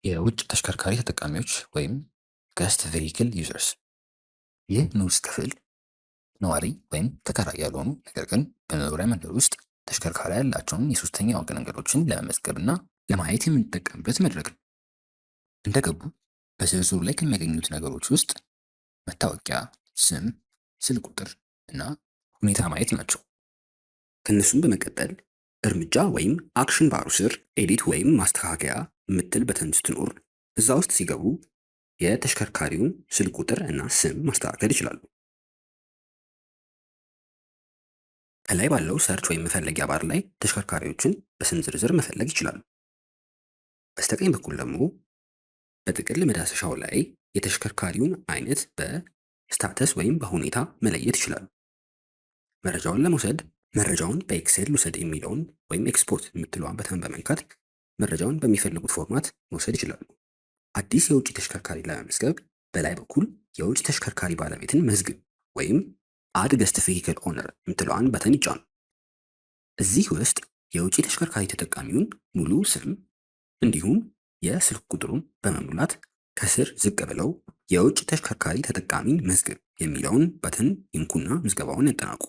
የውጭ ተሽከርካሪ ተጠቃሚዎች ወይም guest vehicle users። ይህ ንዑስ ክፍል ነዋሪ ወይም ተከራይ ያልሆኑ ነገር ግን በመኖሪያ መንደር ውስጥ ተሽከርካሪ ያላቸውን የሶስተኛ ወገን እንግዶችን ለመመዝገብ እና ለማየት የምንጠቀምበት መድረክ ነው። እንደገቡ በዝርዝሩ ላይ ከሚያገኙት ነገሮች ውስጥ መታወቂያ፣ ስም፣ ስልክ ቁጥር እና ሁኔታ ማየት ናቸው። ከእነሱም በመቀጠል እርምጃ ወይም action bar ኡ ስር edit ወይም ማስተካከያ የምትል button ስትኖር እዛ ውስጥ ሲገቡ የተሽከርካሪውን ስልክ ቁጥር እና ስም ማስተካከል ይችላሉ። ከላይ ባለው search ወይም መፈለጊያ ባር ላይ ተሽከርካሪዎችን በስም ዝርዝር መፈለግ ይችላሉ። በስተቀኝ በኩል ደግሞ በጥቅል መዳሰሻው ላይ የተሽከርካሪውን አይነት በ status ወይም በሁኔታ መለየት ይችላሉ። መረጃውን ለመውሰድ መረጃውን በ Excel ውሰድ የሚለውን ወይም ኤክስፖርት የምትለዋን button በመንካት መረጃውን በሚፈልጉት format መውሰድ ይችላሉ። አዲስ የውጭ ተሽከርካሪ ለመመዝገብ በላይ በኩል የውጭ ተሽከርካሪ ባለቤትን መዝግብ ወይም add guest vehicle owner የምትለዋን button ይጫኑ። እዚህ ውስጥ የውጭ ተሽከርካሪ ተጠቃሚውን ሙሉ ስም እንዲሁም የስልክ ቁጥሩን በመሙላት ከስር ዝቅ ብለው የውጭ ተሽከርካሪ ተጠቃሚን መዝግብ የሚለውን button ይንኩና ምዝገባውን ያጠናቁ።